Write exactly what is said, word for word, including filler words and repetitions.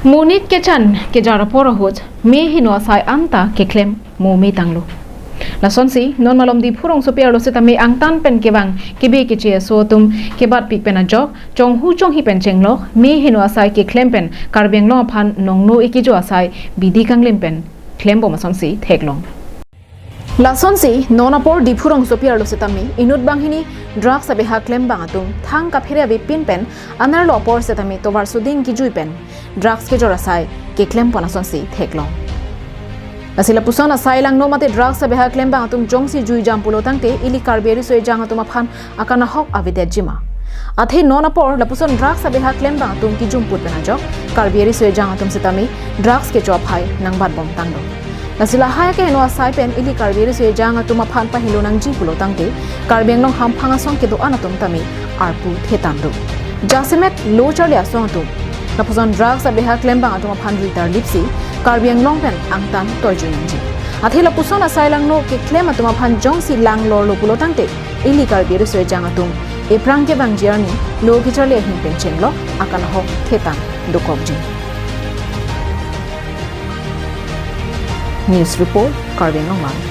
Monit kechan kejar apor ahut me heno asai anta keklem mo me tanglo. Lasonsi non malom Diphu rongsopi arlo setame angtan pen kevang kebe keche aso atum kebatpik pen ajok chonghu chonghi pen chenglok me heno asai keklem pen Karbi Anglong aphan nongno ekejo asai bidi kanglim pen klembom asonsi theklong. Lasonsi non apor Diphu rongsopi arlo setame inut banghini drugs abeha klembang atum thang kaphere avepin pen anerlo apor setame tovar suding kejui pen drugs kejor asai keklempon asonsi theklong. Lasi lapuson asai langno mate drugs abeha klembang atum jongsi juijam pulo tangte ili Karbi ariso ejang atum aphan akanahok avedetji ma. Athe non apor lapuson drugs abeha klembang atum kejumput pen ajok Karbi ariso ejang atum setame drugs kecho aphai nangbatbom tanglo. Lasi lahai akeheno asai pen ili Karbi ariso ejang atum aphan pahelo nangji pulo tangte Karbi Anglong hamphang asong kedo-an atum tame arpu thetan do. Jasemet lo charli asong atum lapuson drugs abeha klembang atum aphan ruitar lipsi Karbi Anglong pen angtan toijui nangji. Athe lapuson asai langno keklem atum aphan jongsi langlorlo pulo tangte ili Karbi ariso ejang atum ephrang kevangji arni lo kecharli ahin pen chenglok akanahok thetan dokokji. News report, Karbi Anglong Live.